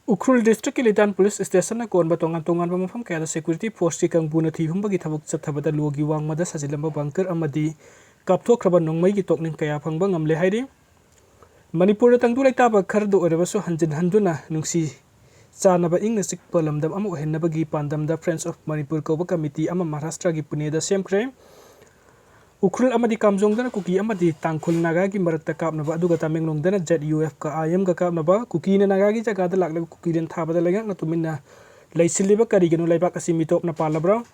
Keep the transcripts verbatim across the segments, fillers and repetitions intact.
ꯎꯈ꯭ꯔꯨꯜ ꯗꯤꯁꯇ꯭ꯔꯤꯛꯀꯤ ꯂꯤꯇꯥꯟ ꯄꯨꯂꯤꯁ ꯁ꯭ꯇꯦꯁꯟꯅ ꯀꯣꯟꯕ ꯇꯣꯉꯥꯟ ꯇꯣꯉꯥꯟꯕ ꯃꯐꯝ ꯀꯌꯥꯗ ꯁꯦꯀ꯭ꯌꯨꯔꯤꯇꯤ ꯐꯣꯔꯁꯀꯤ ꯀꯥꯡꯕꯨꯅ ꯊꯤ ꯍꯨꯝꯕꯒꯤ ꯊꯕꯛ ꯆꯠꯊꯕꯗ ꯂꯣꯒꯤ ꯋꯥꯡꯃꯗ ꯁꯥꯖꯤꯜꯂꯝꯕ ꯕꯪꯀꯔ ꯑꯃꯗꯤ ꯀꯥꯞꯊꯣꯛꯈ꯭ꯔꯕ ꯅꯣꯡꯃꯩꯒꯤ ꯇꯣꯛꯅꯤꯡ ꯀꯌꯥ ꯐꯪꯕ ꯉꯝꯂꯦ ꯍꯥꯏꯔꯤ꯫ ꯃꯅꯤꯄꯨꯔꯗ ꯇꯪꯗꯨ ꯂꯩꯇꯥꯕ ꯈꯔꯗ ꯑꯣꯏꯔꯕꯁꯨ ꯍꯟꯖꯤꯟ ꯍꯟꯗꯨꯅ ꯅꯨꯡꯁꯤ ꯆꯥꯟꯅꯕ ꯏꯪꯅ ꯆꯤꯛꯄ ꯂꯝꯗꯝ ꯑꯃ ꯑꯣꯏꯍꯟꯅꯕꯒꯤ ꯄꯥꯟꯗꯝꯗ Friends of Manipur ꯀꯧꯕ ꯀꯃꯤꯇꯤ ꯑꯃ ꯃꯍꯥꯔꯥꯁꯇ꯭ꯔꯒꯤ ꯄꯨꯅꯦꯗ ꯁꯦꯝꯈ꯭ꯔꯦ꯫ ꯎꯈ꯭ꯔꯨꯜ ꯑꯃꯗꯤ ꯀꯥꯝꯖꯣꯡꯗꯅ ꯀꯨꯀꯤ ꯑꯃꯗꯤ ꯇꯥꯡꯈꯨꯜ ꯅꯥꯒꯥꯒꯤ ꯃꯔꯛꯇ ꯀꯥꯞꯅꯕ, ꯑꯗꯨꯒ ꯇꯃꯦꯡꯂꯣꯡꯗꯅ Z U F ꯀ I M ꯒ ꯀꯥꯞꯅꯕ, ꯀꯨꯀꯤꯅ ꯅꯥꯒꯥꯒꯤ ꯖꯒꯥꯗ ꯂꯥꯛꯂꯒ ꯀꯨꯀꯤꯂꯦꯟ ꯊꯥꯕꯗ ꯂꯩꯉꯥꯛꯅ ꯇꯨꯃꯤꯟꯅ ꯂꯩꯁꯤꯜꯂꯤꯕ ꯀꯔꯤꯒꯤꯅꯣ? ꯂꯩꯕꯥꯛ ꯑꯁꯤ ꯃꯤꯇꯣꯞꯅ ꯄꯥꯜꯂꯕ꯭ꯔꯥ?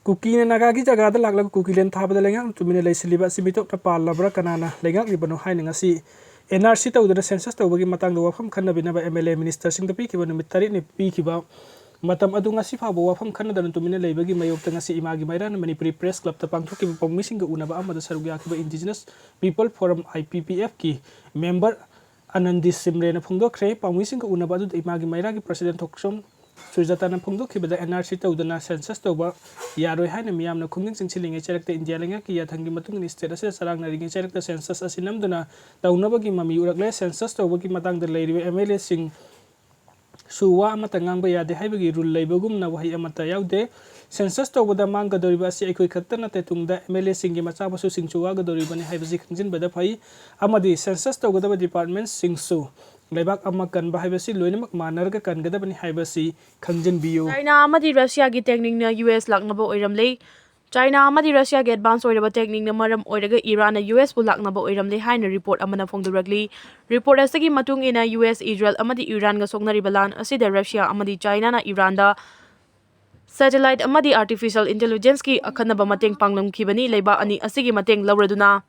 ꯀꯨꯀꯤꯅ ꯅꯥꯒꯥꯒꯤ ꯖꯒꯥꯗ ꯂꯥꯛꯂꯒ ꯀꯨꯀꯤꯂꯦꯟ ꯊꯥꯕꯗ ꯂꯩꯉꯥꯛꯅ ꯇꯨꯃꯤꯟꯅ ꯂꯩꯁꯤꯜꯂꯤꯕ ꯑꯁꯤ ꯃꯤꯇꯣꯞꯅ ꯄꯥꯜꯂꯕ꯭ꯔꯥ? ꯀꯅꯥꯅ ꯂꯩꯉꯥꯛꯂꯤꯕꯅꯣ ꯍꯥꯏꯅ ꯉꯁꯤ N R C ꯇꯧꯗꯨꯅ census ꯇꯧꯕꯒꯤ ꯃꯇꯥꯡꯗ ꯋꯥꯐꯝ ꯈꯟꯅꯕꯤꯅꯕ M L A ministerꯁꯤꯡꯗ ꯄꯤꯈꯤꯕ ꯅꯨꯃꯤꯠ ꯇꯔꯦꯠꯅꯤ ꯄꯤꯈꯤꯕ ꯃꯇꯝ ꯑꯗꯨ ꯉꯁꯤ ꯐꯥꯎꯕ ꯋꯥꯐꯝ ꯈꯟꯅꯗꯅ ꯇꯨꯃꯤꯟꯅ ꯂꯩꯕꯒꯤ ꯃꯥꯌꯣꯛꯇ ꯉꯁꯤ ꯏꯃꯥꯒꯤ ꯃꯩꯔꯥꯅ ꯃꯅꯤꯄꯨꯔꯤ Press Clubꯇ ꯄꯥꯡꯊꯣꯛꯈꯤꯕ ꯄꯥꯎꯃꯤꯁꯤꯡꯒ ꯎꯅꯕ ꯑꯃꯗ ꯁꯔꯨꯛ ꯌꯥꯈꯤꯕ Indigenous People Forum, I P P Fꯀꯤ member ꯑꯅꯟꯗꯤ ꯁꯤꯝꯔꯦꯅ ꯐꯣꯡꯗꯣꯛꯈ꯭ꯔꯦ꯫ ꯄꯥꯎꯃꯤꯁꯤꯡꯒ ꯎꯅꯕ ꯑꯗꯨꯗ ꯏꯃꯥꯒꯤ ꯃꯩꯔꯥꯒꯤ President ꯊꯣꯛꯆꯣꯝ ꯁꯨꯖꯥꯇꯥꯅ ꯐꯣꯡꯗꯣꯛꯈꯤꯕꯗ N R C ꯇꯧꯗꯅ census ꯇꯧꯕ ꯌꯥꯔꯣꯏ ꯍꯥꯏꯅ ꯃꯤꯌꯥꯝꯅ ꯈꯨꯡꯒꯪ ꯆꯪꯁꯤꯜꯂꯤꯉꯩ ꯆꯩꯔꯛꯇ ꯏꯟꯗꯤꯌꯥ ꯂꯩꯉꯥꯛꯀꯤ ꯌꯥꯊꯪꯒꯤ ꯃꯇꯨꯡ ꯏꯟꯅ state ꯑꯁꯤꯗ ꯆꯔꯥꯡꯅꯔꯤꯉꯩ ꯆꯩꯔꯛꯇ census ꯑꯁꯤ ꯅꯝꯗꯨꯅ ꯇꯧꯅꯕꯒꯤ ꯃꯃꯤ ꯎꯔꯛꯂꯦ꯫ Census ꯇꯧꯕꯒꯤ ꯃꯇꯥꯡꯗ ꯂꯩꯔꯤꯕ M L Aꯁꯤꯡ ꯁꯨ ꯋꯥ ꯑꯃꯠꯇ ꯉꯥꯡꯕ ꯌꯥꯗꯦ ꯍꯥꯏꯕꯒꯤ rule ꯂꯩꯕꯒꯨꯝꯅ ꯋꯥꯍꯩ ꯑꯃꯠꯇ ꯌꯥꯎꯗꯦ꯫ Census ꯇꯧꯕꯗ ꯃꯥꯡꯒꯗꯧꯔꯤꯕ ꯑꯁꯤ ꯑꯩꯈꯣꯏ ꯈꯛꯇ ꯅꯠꯇꯦ, ꯇꯨꯡꯗ M L Aꯁꯤꯡꯒꯤ ꯃꯆꯥ ꯃꯁꯨꯁꯤꯡꯁꯨ ꯋꯥꯒꯗꯧꯔꯤꯕꯅꯤ ꯍꯥꯏꯕꯁꯤ ꯈꯪꯖꯤꯟꯕꯗ ꯐꯩ꯫ ꯑꯃꯗꯤ census ꯇꯧꯒꯗꯕ departmentꯁꯤꯡꯁꯨ ꯂꯩꯕꯥꯛ ꯑꯃ ꯀꯟꯕ ꯍꯥꯏꯕꯁꯤ ꯂꯣꯏꯅꯃꯛ ꯃꯥꯟꯅꯔꯒ ꯀꯟꯒꯗꯕꯅꯤ ꯍꯥꯏꯕꯁꯤ ꯈꯪꯖꯤꯟꯕꯤꯌꯨ꯫ ꯆꯥꯏꯅꯥ ꯑꯃꯗꯤ ꯔꯁꯤꯌꯥꯒꯤ ꯇꯦꯛꯅꯤꯛꯅ U S ꯂꯥꯛꯅꯕ ꯑꯣꯏꯔꯝꯂꯦ꯫ ꯆꯥꯏꯅꯥ ꯑꯃꯗꯤ ꯔꯁꯤꯌꯥꯒꯤ advance ꯑꯣꯏꯔꯕ ꯇꯦꯛꯅꯤꯛꯅ ꯃꯔꯝ ꯑꯣꯏꯔꯒ ꯏꯔꯥꯟꯅ U S ꯄꯨ ꯂꯥꯛꯅꯕ ꯑꯣꯏꯔꯝꯂꯦ ꯍꯥꯏꯅ report ꯑꯃꯅ ꯐꯣꯡꯗꯣꯔꯛꯂꯤ꯫ Report ꯑꯁꯤꯒꯤ ꯃꯇꯨꯡ ꯏꯟꯅ U S, Israel ꯑꯃꯗꯤ ꯏꯔꯥꯟꯒ ꯁꯣꯛꯅꯔꯤꯕ ꯂꯥꯟ ꯑꯁꯤꯗ ꯔꯁꯤꯌꯥ ꯑꯃꯗꯤ ꯆꯥꯏꯅꯥꯅ ꯏꯔꯥꯟꯗ satellite ꯑꯃꯗꯤ artificial intelligenceꯀꯤ ꯑꯈꯟꯅꯕ ꯃꯇꯦꯡ ꯄꯥꯡꯂꯝꯈꯤꯕꯅꯤ꯫ ꯂꯩꯕꯥꯛ ꯑꯅꯤ ꯑꯁꯤꯒꯤ ꯃꯇꯦꯡ ꯂꯧꯔꯗꯨꯅ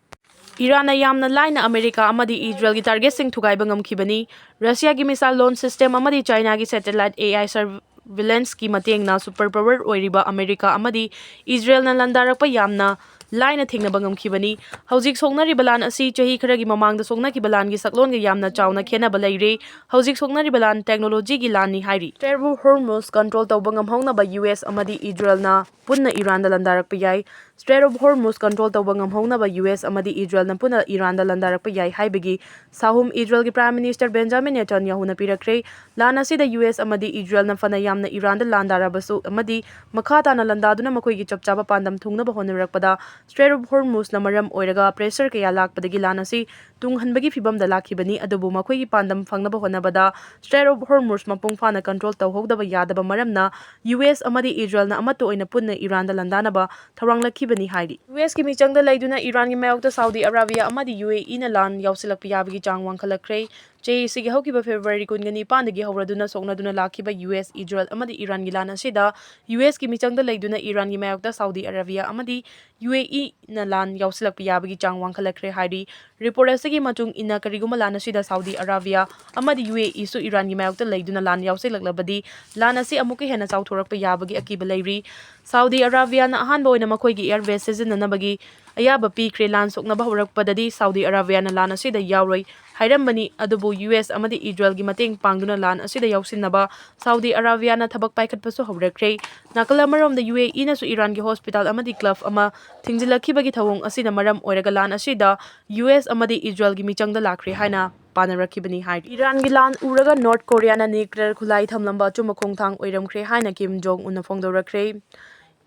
ꯏꯔꯥꯟꯅ ꯌꯥꯝꯅ ꯂꯥꯏꯅ ꯑꯃꯦꯔꯤꯀꯥ ꯑꯃꯗꯤ ꯏꯖꯔꯦꯜꯒꯤ targetꯁꯤꯡ ꯊꯨꯒꯥꯏꯕ ꯉꯝꯈꯤꯕꯅꯤ꯫ ꯔꯁꯤꯌꯥꯒꯤ missile launch system ꯑꯃꯗꯤ ꯆꯥꯏꯅꯥꯒꯤ satellite A I surveillanceꯀꯤ ꯃꯇꯦꯡꯅ super power ꯑꯣꯏꯔꯤꯕ ꯑꯃꯦꯔꯤꯀꯥ ꯑꯃꯗꯤ ꯏꯖꯔꯦꯜꯅ ꯂꯥꯟꯗꯥꯔꯛꯄ ꯌꯥꯝꯅ ꯂꯥꯏꯅ ꯊꯦꯡꯅꯕ ꯉꯝꯈꯤꯕꯅꯤ꯫ ꯍꯧꯖꯤꯛ ꯁꯣꯛꯅꯔꯤꯕ ꯂꯥꯟ ꯑꯁꯤ ꯆꯍꯤ ꯈꯔꯒꯤ ꯃꯃꯥꯡꯗ ꯁꯣꯛꯅꯈꯤꯕ ꯂꯥꯟꯒꯤ ꯁꯛꯂꯣꯟꯒ ꯌꯥꯝꯅ ꯆꯥꯎꯅ ꯈꯦꯠꯅꯕ ꯂꯩꯔꯦ꯫ ꯍꯧꯖꯤꯛ ꯁꯣꯛꯅꯔꯤꯕ ꯂꯥꯟ technology ꯒꯤ ꯂꯥꯟꯅꯤ ꯍꯥꯏꯔꯤ꯫ Strait of Hormuz control ꯇꯧꯕ ꯉꯝꯍꯧꯅꯕ ꯌꯨ ꯑꯦꯁ ꯑꯃꯗꯤ ꯏꯖꯔꯦꯜꯅ ꯄꯨꯟꯅ ꯏꯔꯥꯟꯗ ꯂꯥꯟꯗꯥꯔꯛꯄ ꯌꯥꯏ꯫ Strait of Hormuz control ꯇꯧꯕ ꯉꯝꯍꯧꯅꯕ ꯌꯨ ꯑꯦꯁ ꯑꯃꯗꯤ ꯏꯖꯔꯦꯜꯅ ꯄꯨꯟꯅ ꯏꯔꯥꯟꯗ ꯂꯥꯟꯗꯥꯔꯛꯄ ꯌꯥꯏ ꯍꯥꯏꯕꯒꯤ ꯁꯥꯍꯨꯝ ꯏꯖꯔꯦꯜꯒꯤ Prime Minister Benjamin Netanyahu ꯅ ꯄꯤꯔꯛꯈ꯭ꯔꯦ꯫ ꯂꯥꯟ ꯑꯁꯤꯗ ꯌꯨ ꯑꯦꯁ ꯑꯃꯗꯤ ꯏꯖꯔꯦꯜꯅ ꯐꯅ ꯌꯥꯝꯅ ꯏꯔꯥꯟꯗ ꯂꯥꯟꯗꯥꯔꯕꯁꯨ ꯑꯃꯗꯤ ꯃꯈꯥ ꯇꯥꯅ ꯂꯥꯟꯗꯥꯗꯨꯅ ꯃꯈꯣꯏꯒꯤ ꯆꯞ ꯆꯥꯕ ꯄꯥꯟꯗꯝ ꯊꯨꯡꯅꯕ ꯍꯣꯠꯅꯔꯛꯄꯗ Strait of Hormuz ꯅ ꯃꯔꯝ ꯑꯣꯏꯔꯒ pressure ꯀꯌꯥ ꯂꯥꯛꯄꯗꯒꯤ ꯂꯥꯟ ꯑꯁꯤ ꯇꯨꯡꯍꯟꯕꯒꯤ ꯐꯤꯚꯝꯗ ꯂꯥꯛꯈꯤꯕꯅꯤ꯫ ꯑꯗꯨꯕꯨ ꯃꯈꯣꯏꯒꯤ ꯄꯥꯟꯗꯝ ꯐꯪꯅꯕ ꯍꯣꯠꯅꯕꯗ Strait of Hormuz ꯃꯄꯨꯡ ꯐꯥꯅ control ꯇꯧꯍꯧꯗꯕ ꯌꯥꯗꯕ ꯃꯔꯝꯅ ꯌꯨ ꯑꯦꯁ ꯑꯃꯗꯤ ꯏꯖꯔꯦꯜꯅ ꯑꯃꯠꯇ ꯑꯣꯏꯅ ꯄꯨꯟꯅ ꯏꯔꯥꯟꯗ ꯂꯥꯟꯗꯥꯅꯕ ꯊꯧꯔꯥꯡꯂꯛꯈꯤꯕꯅꯤ ꯍꯥꯏꯔꯤ꯫ ꯌꯨ ꯑꯦꯁ ꯀꯤ ꯃꯤꯆꯪꯗ ꯂꯩꯗꯨꯅ ꯏꯔꯥꯟꯒꯤ ꯃꯥꯌꯣꯛꯇ ꯁꯥꯎꯗꯤ ꯑꯔꯥꯕꯤꯌꯥ ꯑꯃꯗꯤ ꯌꯨ ꯑꯦ ꯏ ꯅ ꯂꯥꯟ ꯌꯥꯎꯁꯤꯜꯂꯛꯄ ꯌꯥꯕꯒꯤ ꯆꯥꯡ ꯋꯥꯡꯈꯠꯂꯛꯈ꯭ꯔꯦ꯫ ꯆꯍꯤ ꯑꯁꯤꯒꯤ ꯍꯧꯈꯤꯕ February ꯀꯨꯟꯒ ꯅꯤꯄꯥꯟꯗꯒꯤ ꯍꯧꯔꯗꯨꯅ ꯁꯣꯛꯅꯗꯨꯅ ꯂꯥꯛꯈꯤꯕ ꯌꯨ ꯑꯦꯁ ꯏꯖꯔꯦꯜ ꯑꯃꯗꯤ ꯏꯔꯥꯟꯒꯤ ꯂꯥꯟ ꯑꯁꯤꯗ ꯌꯨ ꯑꯦꯁ ꯀꯤ ꯃꯤꯆꯪꯗ ꯂꯩꯗꯨꯅ ꯏꯔꯥꯟꯒꯤ ꯃꯥꯌꯣꯛꯇ ꯁꯥꯎꯗꯤ ꯑꯔꯥꯕꯤꯌꯥ ꯑꯃꯗꯤ ꯌꯨ ꯑꯦ ꯏ ꯅ ꯂꯥꯟ ꯌꯥꯎꯁꯤꯜꯂꯛꯄ ꯌꯥꯕꯒꯤ ꯆꯥꯡ ꯋꯥꯡꯈꯠꯂꯛꯈ꯭ꯔꯦ ꯍꯥꯏꯔꯤ꯫ Report ꯑꯁꯤꯒꯤ ꯃꯇꯨꯡ ꯏꯟꯅ, ꯀꯔꯤꯒꯨꯝꯕ ꯂꯥꯟ ꯑꯁꯤꯗ ꯁꯥꯎꯗꯤ ꯑꯔꯥꯕꯤꯌꯥ ꯑꯃꯗꯤ ꯌꯨ ꯑꯦ ꯏ ꯁꯨ ꯏꯔꯥꯟꯒꯤ ꯃꯥꯌꯣꯛꯇ ꯂꯩꯗꯨꯅ ꯂꯥꯟ ꯌꯥꯎꯁꯤꯜꯂꯛꯂꯕꯗꯤ, ꯂꯥꯟ ꯑꯁꯤ ꯑꯃꯨꯛꯀ ꯍꯦꯟꯅ ꯆꯥꯎꯊꯣꯔꯛꯄ ꯌꯥꯕꯒꯤ ꯑꯀꯤꯕ ꯂꯩꯔꯤ꯫ ꯁꯥꯎꯗꯤ ꯑꯔꯥꯕꯤꯌꯥꯅ ꯑꯍꯥꯟꯕ ꯑꯣꯏꯅ ꯃꯈꯣꯏꯒꯤ air base ꯁꯤꯖꯤꯟꯅꯅꯕꯒꯤ ꯑꯌꯥꯕ ꯄꯤꯈ꯭ꯔꯦ꯫ ꯂꯥꯟ ꯁꯣꯛꯅꯕ ꯍꯧꯔꯛꯄꯗꯗꯤ ꯁꯥꯎꯗꯤ ꯑꯔꯥꯕꯤꯌꯥꯅ ꯂꯥꯟ ꯑꯁꯤꯗ ꯌꯥꯎꯔꯣꯏ ꯍꯥꯏꯔꯝꯕꯅꯤ, ꯑꯗꯨꯕꯨ ꯌꯨ ꯑꯦꯁ ꯑꯃꯗꯤ ꯏꯖꯔꯦꯜꯒꯤ ꯃꯇꯦꯡ ꯄꯥꯡꯗꯨꯅ ꯂꯥꯟ ꯑꯁꯤꯗ ꯌꯥꯎꯁꯤꯟꯅꯕ ꯁꯥꯎꯗꯤ ꯑꯔꯥꯕꯤꯌꯥꯅ ꯊꯕꯛ ꯄꯥꯏꯈꯠꯄꯁꯨ ꯍꯧꯔꯛꯈ꯭ꯔꯦ꯫ ꯅꯥꯀꯜ ꯑꯃꯔꯣꯝꯗ, ꯌꯨ ꯑꯦ ꯏ ꯅꯁꯨ ꯏꯔꯥꯟꯒꯤ hospital ꯑꯃꯗꯤ club ꯑꯃ ꯊꯤꯡꯖꯤꯜꯂꯛꯈꯤꯕꯒꯤ ꯊꯧꯑꯣꯡ ꯑꯁꯤꯅ ꯃꯔꯝ ꯑꯣꯏꯔꯒ ꯂꯥꯟ ꯑꯁꯤꯗ ꯌꯨ ꯑꯦꯁ ꯑꯃꯗꯤ ꯏꯖꯔꯦꯜꯒꯤ ꯃꯤꯆꯪꯗ ꯂꯥꯛꯈ꯭ꯔꯦ ꯍꯥꯏꯅ ꯄꯥꯅꯔꯛꯈꯤꯕꯅꯤ ꯍꯥꯏꯔꯤ꯫ ꯏꯔꯥꯟꯒꯤ ꯂꯥꯟ ꯎꯔꯒ ꯅꯣꯔꯠ ꯀꯣꯔꯤꯌꯥꯅ nuclear ꯈꯨꯠꯂꯥꯏ ꯊꯝꯂꯝꯕ ꯑꯆꯨꯝꯕ ꯈꯣꯡꯊꯥꯡ ꯑꯣꯏꯔꯝꯈ꯭ꯔꯦ ꯍꯥꯏꯅ ꯀꯤꯝ ꯖꯣꯡ ꯎꯟꯅ ꯐꯣꯡꯗꯣꯔꯛꯈ꯭ꯔꯦ꯫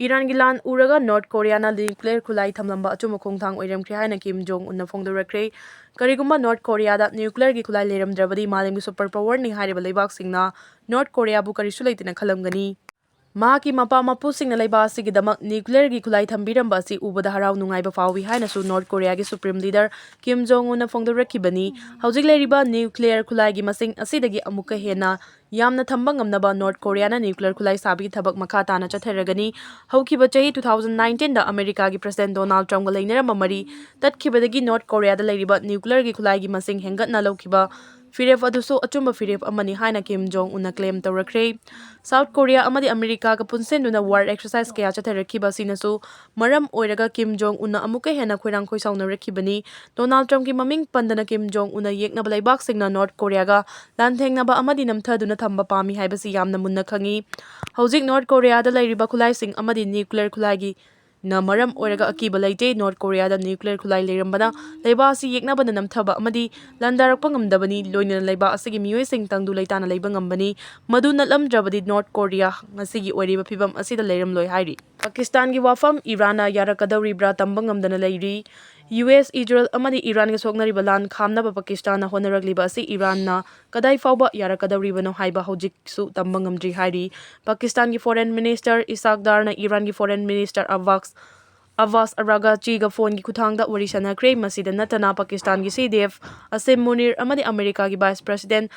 ꯏꯔꯥꯟꯒꯤ ꯂꯥꯟ ꯎꯔꯒ ꯅꯣꯔꯠ ꯀꯣꯔꯤꯌꯥꯅ nuclear ꯈꯨꯠꯂꯥꯏ ꯊꯝꯂꯝꯕ ꯑꯆꯨꯝꯕ ꯈꯣꯡꯊꯥꯡ ꯑꯣꯏꯔꯝꯈ꯭ꯔꯦ ꯍꯥꯏꯅ ꯀꯤꯝ ꯖꯣꯡ ꯎꯟꯅ ꯐꯣꯡꯗꯣꯔꯛꯈ꯭ꯔꯦ꯫ ꯀꯔꯤꯒꯨꯝꯕ ꯅꯣꯔꯠ ꯀꯣꯔꯤꯌꯥꯗ nuclear ꯒꯤ ꯈꯨꯠꯂꯥꯏ ꯂꯩꯔꯝꯗ꯭ꯔꯕꯗꯤ, ꯃꯥꯂꯦꯝꯒꯤ super power ꯅꯤ ꯍꯥꯏꯔꯤꯕ ꯂꯩꯕꯥꯛꯁꯤꯡꯅ ꯅꯣꯔꯠ ꯀꯣꯔꯤꯌꯥꯕꯨ ꯀꯔꯤꯁꯨ ꯂꯩꯇꯅ ꯈꯜꯂꯝꯒꯅꯤ꯫ ꯃꯍꯥꯛꯀꯤ ꯃꯄꯥ ꯃꯄꯨꯁꯤꯡꯅ ꯂꯩꯕꯥꯛ ꯑꯁꯤꯒꯤꯗꯃꯛ nuclear ꯒꯤ ꯈꯨꯠꯂꯥꯏ ꯊꯝꯕꯤꯔꯝꯕ ꯑꯁꯤ ꯎꯕꯗ ꯍꯔꯥꯎ ꯅꯨꯡꯉꯥꯏꯕ ꯐꯥꯎꯏ ꯍꯥꯏꯅꯁꯨ ꯅꯣꯔꯠ ꯀꯣꯔꯤꯌꯥꯒꯤ supreme leader ꯀꯤꯝ ꯖꯣꯡ ꯎꯟꯅ ꯐꯣꯡꯗꯣꯔꯛꯈꯤꯕꯅꯤ꯫ ꯍꯧꯖꯤꯛ ꯂꯩꯔꯤꯕ nuclear ꯈꯨꯠꯂꯥꯏꯒꯤ ꯃꯁꯤꯡ ꯑꯁꯤꯗꯒꯤ ꯑꯃꯨꯛꯀ ꯍꯦꯟꯅ ꯌꯥꯝꯅ ꯊꯝꯕ ꯉꯝꯅꯕ ꯅꯣꯔꯠ ꯀꯣꯔꯤꯌꯥꯅ nuclear ꯈꯨꯠꯂꯥꯏ ꯁꯥꯕꯒꯤ ꯊꯕꯛ ꯃꯈꯥ ꯇꯥꯅ ꯆꯠꯊꯔꯒꯅꯤ꯫ ꯍꯧꯈꯤꯕ ꯆꯍꯤ two thousand nineteen ꯗ ꯑꯃꯦꯔꯤꯀꯥꯒꯤ President Donald Trump ꯒ ꯂꯩꯅꯔꯝꯕ ꯃꯔꯤ ꯇꯠꯈꯤꯕꯗꯒꯤ ꯅꯣꯔꯠ ꯀꯣꯔꯤꯌꯥꯗ ꯂꯩꯔꯤꯕ nuclear ꯒꯤ ꯈꯨꯠꯂꯥꯏꯒꯤ ꯃꯁꯤꯡ ꯍꯦꯟꯒꯠꯅ ꯂꯧꯈꯤꯕ ꯐꯤꯔꯦꯞ ꯑꯗꯨꯁꯨ ꯑꯆꯨꯝꯕ ꯐꯤꯔꯦꯞ ꯑꯃꯅꯤ ꯍꯥꯏꯅ ꯀꯤꯝ ꯖꯣꯡ ꯎꯟꯅ claim ꯇꯧꯔꯛꯈ꯭ꯔꯦ꯫ ꯁꯥꯎꯠ ꯀꯣꯔꯤꯌꯥ ꯑꯃꯗꯤ ꯑꯃꯦꯔꯤꯀꯥꯒ ꯄꯨꯟꯁꯤꯟꯗꯨꯅ war exercise ꯀꯌꯥ ꯆꯠꯊꯔꯛꯈꯤꯕ ꯑꯁꯤꯅꯁꯨ ꯃꯔꯝ ꯑꯣꯏꯔꯒ ꯀꯤꯝ ꯖꯣꯡ ꯎꯟꯅ ꯑꯃꯨꯛꯀ ꯍꯦꯟꯅ ꯈꯣꯏꯔꯥꯡ ꯈꯣꯏꯁꯥꯎꯅꯔꯛꯈꯤꯕꯅꯤ꯫ ꯗꯣꯅꯥꯜꯗ ꯇ꯭ꯔꯝꯞꯀꯤ ꯃꯃꯤꯡ ꯄꯟꯗꯅ ꯀꯤꯝ ꯖꯣꯡ ꯎꯟꯅ ꯌꯦꯛꯅꯕ ꯂꯩꯕꯥꯛꯁꯤꯡꯅ ꯅꯣꯔꯠ ꯀꯣꯔꯤꯌꯥꯒ ꯂꯥꯟꯊꯦꯡꯅꯕ ꯑꯃꯗꯤ ꯅꯝꯊꯗꯨꯅ ꯊꯝꯕ ꯄꯥꯝꯃꯤ ꯍꯥꯏꯕꯁꯤ ꯌꯥꯝꯅ ꯃꯨꯟꯅ ꯈꯪꯏ꯫ ꯍꯧꯖꯤꯛ ꯅꯣꯔꯠ ꯀꯣꯔꯤꯌꯥꯗ ꯂꯩꯔꯤꯕ ꯈꯨꯠꯂꯥꯏꯁꯤꯡ ꯑꯃꯗꯤ nuclear ꯈꯨꯠꯂꯥꯏꯒꯤ ꯅ ꯃꯔꯝ ꯑꯣꯏꯔꯒ ꯑꯀꯤꯕ ꯂꯩꯇꯦ꯫ ꯅꯣꯔꯠ ꯀꯣꯔꯤꯌꯥꯗ nuclear ꯈꯨꯠꯂꯥꯏ ꯂꯩꯔꯝꯕꯅ ꯂꯩꯕꯥꯛ ꯑꯁꯤ ꯌꯦꯛꯅꯕꯅ ꯅꯝꯊꯕ ꯑꯃꯗꯤ ꯂꯥꯟꯗꯥꯔꯛꯄ ꯉꯝꯗꯕꯅꯤ꯫ ꯂꯣꯏꯅꯅ ꯂꯩꯕꯥꯛ ꯑꯁꯤꯒꯤ ꯃꯤꯑꯣꯏꯁꯤꯡ ꯇꯪꯗꯨ ꯂꯩꯇꯥꯅ ꯂꯩꯕ ꯉꯝꯕꯅꯤ꯫ ꯃꯗꯨ ꯅꯠꯂꯝꯗ꯭ꯔꯕꯗꯤ ꯅꯣꯔꯠ ꯀꯣꯔꯤꯌꯥ ꯉꯁꯤꯒꯤ ꯑꯣꯏꯔꯤꯕ ꯐꯤꯕꯝ ꯑꯁꯤꯗ ꯂꯩꯔꯝꯂꯣꯏ ꯍꯥꯏꯔꯤ꯫ ꯄꯥꯀꯤꯁꯇꯥꯟꯒꯤ ꯋꯥꯐꯝ ꯏꯔꯥꯟꯅ ꯌꯥꯔꯛꯀꯗꯧꯔꯤꯕ꯭ꯔꯥ ꯇꯝꯕ ꯉꯝꯗꯅ ꯂꯩꯔꯤ꯫ ꯌꯨ ꯑꯦꯁ, ꯏꯖꯔꯦꯜ ꯑꯃꯗꯤ ꯏꯔꯥꯟꯒ ꯁꯣꯛꯅꯔꯤꯕ ꯂꯥꯟ ꯈꯥꯝꯅꯕ ꯄꯥꯀꯤꯁꯇꯥꯟꯅ ꯍꯣꯠꯅꯔꯛꯂꯤꯕ ꯑꯁꯤ ꯏꯔꯥꯟꯅ ꯀꯗꯥꯏ ꯐꯥꯎꯕ ꯌꯥꯔꯛꯀꯗꯧꯔꯤꯕꯅꯣ ꯍꯥꯏꯕ ꯍꯧꯖꯤꯛꯁꯨ ꯇꯝꯕ ꯉꯝꯗ꯭ꯔꯤ ꯍꯥꯏꯔꯤ꯫ ꯄꯥꯀꯤꯁꯇꯥꯟꯒꯤ foreign minister Isaac ꯗꯥꯔꯅ ꯏꯔꯥꯟꯒꯤ foreign minister ꯑꯕꯥꯁ ꯑꯕꯥꯁ ꯑꯔꯥꯒꯆꯤꯒ ꯐꯣꯟꯒꯤ ꯈꯨꯠꯊꯥꯡꯗ ꯋꯥꯔꯤ ꯁꯥꯟꯅꯈ꯭ꯔꯦ꯫ ꯃꯁꯤꯗ ꯅꯠꯇꯅ ꯄꯥꯀꯤꯁꯇꯥꯟꯒꯤ ꯁꯤ ꯗꯤ ꯑꯦꯐ ꯑꯁꯤꯝ ꯃꯨꯅꯤꯔ ꯑꯃꯗꯤ ꯑꯃꯦꯔꯤꯀꯥꯒꯤ vice president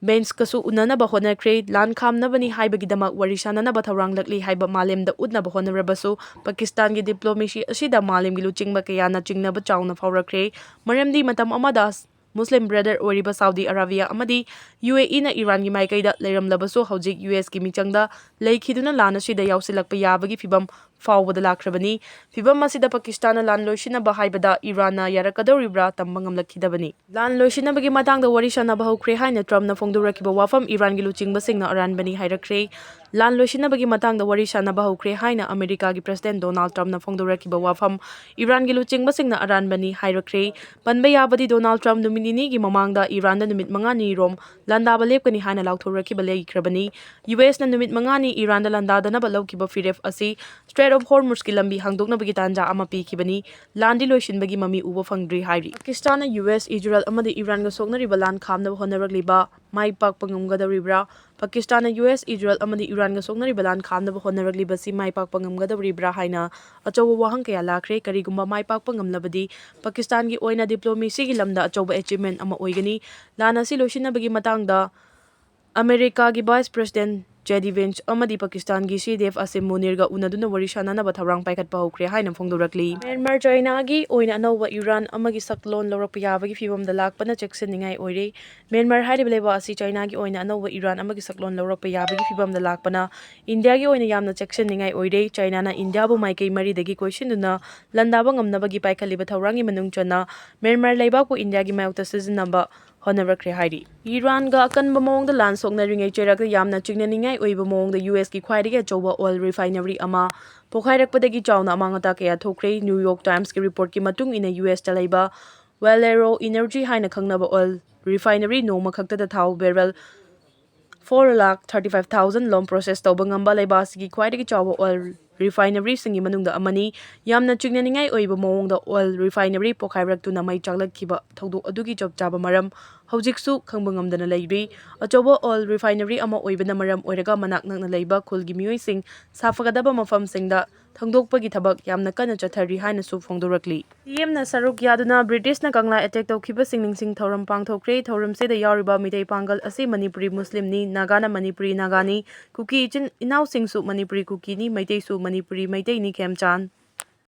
ꯕꯦꯟꯁꯀꯁꯨ ꯎꯅꯅꯕ ꯍꯣꯠꯅꯈ꯭ꯔꯦ꯫ ꯂꯥꯟ ꯈꯥꯝꯅꯕꯅꯤ ꯍꯥꯏꯕꯒꯤꯗꯃꯛ ꯋꯥꯔꯤ ꯁꯥꯟꯅꯅꯕ ꯊꯧꯔꯥꯡꯂꯛꯂꯤ ꯍꯥꯏꯕ ꯃꯥꯂꯦꯝꯗ ꯎꯠꯅꯕ ꯍꯣꯠꯅꯔꯕꯁꯨ ꯄꯥꯀꯤꯁꯇꯥꯟꯒꯤ diplomacy ꯑꯁꯤꯗ ꯃꯥꯂꯦꯝꯒꯤ ꯂꯨꯆꯤꯡꯕ ꯀꯌꯥꯅ ꯆꯤꯡꯅꯕ ꯆꯥꯎꯅ ꯐꯥꯎꯔꯛꯈ꯭ꯔꯦ꯫ ꯃꯔꯝꯗꯤ ꯃꯇꯝ ꯑꯃꯗ Muslim brother ꯑꯣꯏꯔꯤꯕ ꯁꯥꯎꯗꯤ ꯑꯔꯥꯕꯤꯌꯥ ꯑꯃꯗꯤ ꯌꯨ ꯑꯦ ꯏꯅ ꯏꯔꯥꯟꯒꯤ ꯃꯥꯏꯀꯩꯗ ꯂꯩꯔꯝꯂꯕꯁꯨ ꯍꯧꯖꯤꯛ ꯌꯨ ꯑꯦꯁꯀꯤ ꯃꯤꯆꯪꯗ ꯂꯩꯈꯤꯗꯨꯅ ꯂꯥꯟ ꯑꯁꯤꯗ ꯌꯥꯎꯁꯤꯜꯂꯛꯄ ꯌꯥꯕꯒꯤ ꯐꯤꯕꯝ ꯐꯥꯎꯕꯗ ꯂꯥꯛꯈ꯭ꯔꯕꯅꯤ꯫ ꯐꯤꯕꯝ ꯑꯁꯤꯗ ꯄꯥꯀꯤꯁꯇꯥꯟꯅ ꯂꯥꯟ ꯂꯣꯏꯁꯤꯟꯅꯕ ꯍꯥꯏꯕꯗ ꯏꯔꯥꯟꯅ ꯌꯥꯔꯛꯀꯗꯧꯔꯤꯕ꯭ꯔꯥ ꯇꯝꯕ ꯉꯝꯂꯛꯈꯤꯗꯕꯅꯤ꯫ ꯂꯥꯟ ꯂꯣꯏꯁꯤꯟꯅꯕꯒꯤ ꯃꯇꯥꯡꯗ ꯋꯥꯔꯤ ꯁꯥꯟꯅꯕ ꯍꯧꯈ꯭ꯔꯦ ꯍꯥꯏꯅ ꯇ꯭ꯔꯝꯞꯅ ꯐꯣꯡꯗꯣꯔꯛꯈꯤꯕ ꯋꯥꯐꯝ ꯏꯔꯥꯟꯒꯤ ꯂꯨꯆꯤꯡꯕꯁꯤꯡꯅ ꯑꯔꯥꯟꯕꯅꯤ ꯍꯥꯏꯔꯛꯈ꯭ꯔꯦ꯫ ꯂꯥꯟ ꯂꯣꯏꯁꯤꯟꯅꯕꯒꯤ ꯃꯇꯥꯡꯗ ꯋꯥꯔꯤ ꯁꯥꯟꯅꯕ ꯍꯧꯈ꯭ꯔꯦ ꯍꯥꯏꯅ ꯑꯃꯦꯔꯤꯀꯥꯒꯤ president ꯗꯣꯅꯥꯜꯗ ꯇ꯭ꯔꯝꯞꯅ ꯐꯣꯡꯗꯣꯔꯛꯈꯤꯕ ꯋꯥꯐꯝ ꯏꯔꯥꯟꯒꯤ ꯂꯨꯆꯤꯡꯕꯁꯤꯡꯅ ꯑꯔꯥꯟꯕꯅꯤ ꯍꯥꯏꯔꯛꯈ꯭ꯔꯦ꯫ ꯄꯟꯕ ꯌꯥꯕꯗꯤ ꯗꯣꯅꯥꯜꯗ ꯇ꯭ꯔꯝꯞ ꯅꯨꯃꯤꯠ ꯅꯤꯅꯤꯒꯤ ꯃꯃꯥꯡꯗ ꯏꯔꯥꯟꯗ ꯅꯨꯃꯤꯠ ꯃꯉꯥꯅꯤ ꯔꯣꯝ ꯂꯥꯟꯗꯥꯕ ꯂꯦꯞꯀꯅꯤ ꯍꯥꯏꯅ ꯂꯥꯎꯊꯣꯔꯛꯈꯤꯕ ꯂꯩꯈ꯭ꯔꯕꯅꯤ꯫ ꯌꯨ ꯑꯦꯁꯅ ꯅꯨꯃꯤꯠ ꯃꯉꯥꯅꯤ ꯏꯔꯥꯟꯗ ꯂꯥꯟꯗꯥꯗꯅꯕ ꯂꯧꯈꯤꯕ ꯐꯤꯔꯦꯞ ꯑꯁꯤ Strait of Hormuzꯀꯤ ꯂꯝꯕꯤ ꯍꯥꯡꯗꯣꯛꯅꯕꯒꯤ ꯇꯥꯟꯖꯥ ꯑꯃ ꯄꯤꯈꯤꯕꯅꯤ꯫ ꯂꯥꯟꯗꯤ ꯂꯣꯏꯁꯤꯟꯕꯒꯤ ꯃꯃꯤ ꯎꯕ ꯐꯪꯗ꯭ꯔꯤ ꯍꯥꯏꯔꯤ꯫ ꯄꯥꯀꯤꯁꯇꯥꯟꯅ ꯌꯨ ꯑꯦꯁ, ꯏꯖꯔꯦꯜ ꯑꯃꯗꯤ ꯏꯔꯥꯟꯒ ꯁꯣꯛꯅꯔꯤꯕ ꯂꯥꯟ ꯈꯥꯝꯅꯕ ꯍꯣꯠꯅꯔꯛꯂꯤꯕ ꯃꯥꯏ ꯄꯥꯛꯄ ꯉꯝꯒꯗꯧꯔꯤꯕ꯭ꯔꯥ? ꯄꯥꯀꯤꯁꯇꯥꯟꯅ ꯌꯨ ꯑꯦꯁ, ꯏꯖꯔꯦꯜ ꯑꯃꯗꯤ ꯏꯔꯥꯟꯒ ꯁꯣꯛꯅꯔꯤꯕ ꯂꯥꯟ ꯈꯥꯝꯅꯕ ꯍꯣꯠꯅꯔꯛꯂꯤꯕꯁꯤ ꯃꯥꯏ ꯄꯥꯛꯄ ꯉꯝꯒꯗꯧꯔꯤꯕ꯭ꯔꯥ ꯍꯥꯏꯅ ꯑꯆꯧꯕ ꯋꯥꯍꯪ ꯀꯌꯥ ꯂꯥꯛꯈ꯭ꯔꯦ꯫ ꯀꯔꯤꯒꯨꯝꯕ ꯃꯥꯏ ꯄꯥꯛꯄ ꯉꯝꯂꯕꯗꯤ ꯄꯥꯀꯤꯁꯇꯥꯟꯒꯤ ꯑꯣꯏꯅ diplomacyꯒꯤ ꯂꯝꯗ ꯑꯆꯧꯕ achievement ꯑꯃ ꯑꯣꯏꯒꯅꯤ꯫ ꯂꯥꯟ ꯑꯁꯤ ꯂꯣꯏꯁꯤꯟꯅꯕꯒꯤ ꯃꯇꯥꯡꯗ ꯑꯃꯦꯔꯤꯀꯥꯒꯤ vice president ꯖꯦ ꯗꯤ ꯚꯦꯟꯁ ꯑꯃꯗꯤ ꯄꯥꯀꯤꯁꯇꯥꯟꯒꯤ ꯁꯤ ꯗꯤ ꯑꯦꯐ ꯑꯁꯤꯝ ꯃꯨꯅꯤꯔꯒ ꯎꯅꯗꯨꯅ ꯋꯥꯔꯤ ꯁꯥꯅꯅꯕ ꯊꯧꯔꯥꯡ ꯄꯥꯏꯈꯠꯄ ꯍꯧꯈ꯭ꯔꯦ ꯍꯥꯏꯅ ꯐꯣꯡꯗꯣꯔꯛꯂꯤ꯫ ꯃ꯭ꯌꯥꯟꯃꯥꯔ ꯆꯥꯏꯅꯥꯒꯤ ꯑꯣꯏꯅ ꯑꯅꯧꯕ ꯏꯔꯥꯟ ꯑꯃꯒꯤ ꯁꯛꯂꯣꯟ ꯂꯧꯔꯛꯄ ꯌꯥꯕꯒꯤ ꯐꯤꯕꯝꯗ ꯂꯥꯛꯄꯅ ꯆꯦꯛꯁꯤꯟꯅꯤꯡꯉꯥꯏ ꯑꯣꯏꯔꯦ꯫ ꯃ꯭ꯌꯥꯟꯃꯥꯔ ꯍꯥꯏꯔꯤꯕ ꯂꯩꯕꯥꯛ ꯑꯁꯤ ꯆꯥꯏꯅꯥꯒꯤ ꯑꯣꯏꯅ ꯑꯅꯧꯕ ꯏꯔꯥꯟ ꯑꯃꯒꯤ ꯁꯛꯂꯣꯟ ꯂꯧꯔꯛꯄ ꯌꯥꯕꯒꯤ ꯐꯤꯕꯝꯗ ꯂꯥꯛꯄꯅ ꯏꯟꯗꯤꯌꯥꯒꯤ ꯑꯣꯏꯅ ꯌꯥꯝꯅ ꯆꯦꯛꯁꯤꯟꯅꯤꯡꯉꯥꯏ ꯑꯣꯏꯔꯦ꯫ ꯆꯥꯏꯅꯥꯅ ꯏꯟꯗꯤꯌꯥꯕꯨ ꯃꯥꯏꯀꯩ ꯃꯔꯤꯗꯒꯤ ꯀꯣꯏꯁꯤꯟꯗꯨꯅ ꯂꯥꯟꯗꯥꯕ ꯉꯝꯅꯕꯒꯤ ꯄꯥꯏꯈꯠꯂꯤꯕ ꯊꯧꯔꯥꯡꯒꯤ ꯃꯅꯨꯡ ꯆꯟꯅ ꯃ꯭ꯌꯥꯟꯃꯥꯔ ꯂꯩꯕꯥꯛꯄꯨ ꯏꯟꯗꯤꯌꯥꯒꯤ ꯃꯥꯌꯣꯛꯇ ꯁꯤꯖꯤꯟꯅꯕ ꯍꯣꯠꯅꯔꯛꯈ꯭ꯔꯦ ꯍꯥꯏꯔꯤ꯫ ꯏꯔꯥꯟꯒ ꯑꯀꯟꯕ ꯃꯑꯣꯡꯗ ꯂꯥꯟ ꯁꯣꯛꯅꯔꯤꯉꯩ ꯆꯩꯔꯛꯇ ꯌꯥꯝꯅ ꯆꯤꯡꯅꯅꯤꯡꯉꯥꯏ ꯑꯣꯏꯕ ꯃꯑꯣꯡꯗ ꯌꯨ ꯑꯦꯁꯀꯤ ꯈ꯭ꯋꯥꯏꯗꯒꯤ ꯑꯆꯧꯕ ꯑꯣꯏꯜ ꯔꯤꯐꯥꯏꯅꯔꯤ ꯑꯃ ꯄꯣꯈꯥꯏꯔꯛꯄꯗꯒꯤ ꯆꯥꯎꯅ ꯑꯃꯥꯡ ꯑꯇꯥ ꯀꯌꯥ ꯊꯣꯛꯈ꯭ꯔꯦ꯫ ꯅ꯭ꯌꯨ ꯌꯣꯔꯛ ꯇꯥꯏꯝꯁꯀꯤ ꯔꯤꯄꯣꯔꯠꯀꯤ ꯃꯇꯨꯡ ꯏꯟꯅ ꯌꯨ ꯑꯦꯁꯇ ꯂꯩꯕ ꯋꯦꯂꯦꯔꯣ ꯏꯅꯔꯖꯤ ꯍꯥꯏꯅ ꯈꯪꯅꯕ ꯑꯣꯏꯜ ꯔꯤꯐꯥꯏꯅꯔꯤ ꯅꯣꯡꯃ ꯈꯛꯇꯗ ꯊꯥꯎ barrel four lakh thirty five thousand ꯂꯣꯝ ꯄ꯭ꯔꯣꯁꯦꯁ ꯇꯧꯕ ꯉꯝꯕ ꯂꯩꯕꯥꯛ ꯑꯁꯤꯒꯤ ꯈ꯭ꯋꯥꯏꯗꯒꯤ ꯆꯥꯎꯕ ꯑꯣꯏꯜ ꯔꯤꯐꯥꯏꯅꯔꯤꯁꯤꯡꯒꯤ ꯃꯅꯨꯡꯗ ꯑꯃꯅꯤ꯫ ꯌꯥꯝꯅ ꯆꯤꯡꯅꯅꯤꯡꯉꯥꯏ ꯑꯣꯏꯕ ꯃꯑꯣꯡꯗ ꯑꯣꯏꯜ ꯔꯤꯐꯥꯏꯅꯔꯤ ꯄꯣꯈꯥꯏꯔꯛꯇꯨꯅ ꯃꯩ ꯆꯥꯛꯂꯛꯈꯤꯕ ꯊꯧꯗꯣꯛ ꯑꯗꯨꯒꯤ ꯆꯞ ꯆꯥꯕ ꯃꯔꯝ ꯍꯧꯖꯤꯛꯁꯨ ꯈꯪꯕ ꯉꯝꯗꯅ ꯂꯩꯔꯤ꯫ ꯑꯆꯧꯕ ꯑꯣꯏꯜ ꯔꯤꯐꯥꯏꯅꯔꯤ ꯑꯃ ꯑꯣꯏꯕꯅ ꯃꯔꯝ ꯑꯣꯏꯔꯒ ꯃꯅꯥꯛ ꯅꯛꯅ ꯂꯩꯕ ꯈꯨꯜꯒꯤ ꯃꯤꯑꯣꯏꯁꯤꯡ ꯁꯥꯐꯒꯗꯕ ꯃꯐꯝꯁꯤꯡꯗ ꯊꯥꯡꯗꯣꯛꯄꯒꯤ ꯊꯕꯛ ꯌꯥꯝꯅ ꯀꯟꯅ ꯆꯠꯊꯔꯤ ꯍꯥꯏꯅꯁꯨ ꯐꯣꯡꯗꯣꯔꯛꯂꯤ꯫ ꯁꯤ ꯑꯦꯝꯅ ꯁꯔꯨꯛ ꯌꯥꯗꯨꯅ ꯕ꯭ꯔꯤꯇꯤꯁꯅ ꯀꯪꯂꯥ ꯑꯦꯇꯦꯛ ꯇꯧꯈꯤꯕꯁꯤꯡ ꯅꯤꯡꯁꯤꯡ ꯊꯧꯔꯝ ꯄꯥꯡꯊꯣꯛꯈ꯭ꯔꯦ꯫ ꯊꯧꯔꯝꯁꯤꯗ ꯌꯥꯎꯔꯤꯕ ꯃꯤꯇꯩ ꯄꯥꯡꯒꯜ ꯑꯁꯤ ꯃꯅꯤꯄꯨꯔꯤ ꯃꯨꯁꯂꯤꯝꯅꯤ, ꯅꯥꯒꯥꯅ ꯃꯅꯤꯄꯨꯔꯤ ꯅꯥꯒꯥꯅꯤ, ꯀꯨꯀꯤ ꯏꯆꯤꯟ ꯏꯅꯥꯎꯁꯤꯡꯁꯨ ꯃꯅꯤꯄꯨꯔꯤ ꯀꯨꯀꯤꯅꯤ, ꯃꯩꯇꯩꯁꯨ ꯃꯅꯤꯄꯨꯔꯤ ꯃꯩꯇꯩꯅꯤ꯫ ꯈꯦꯝꯆꯥꯟ꯫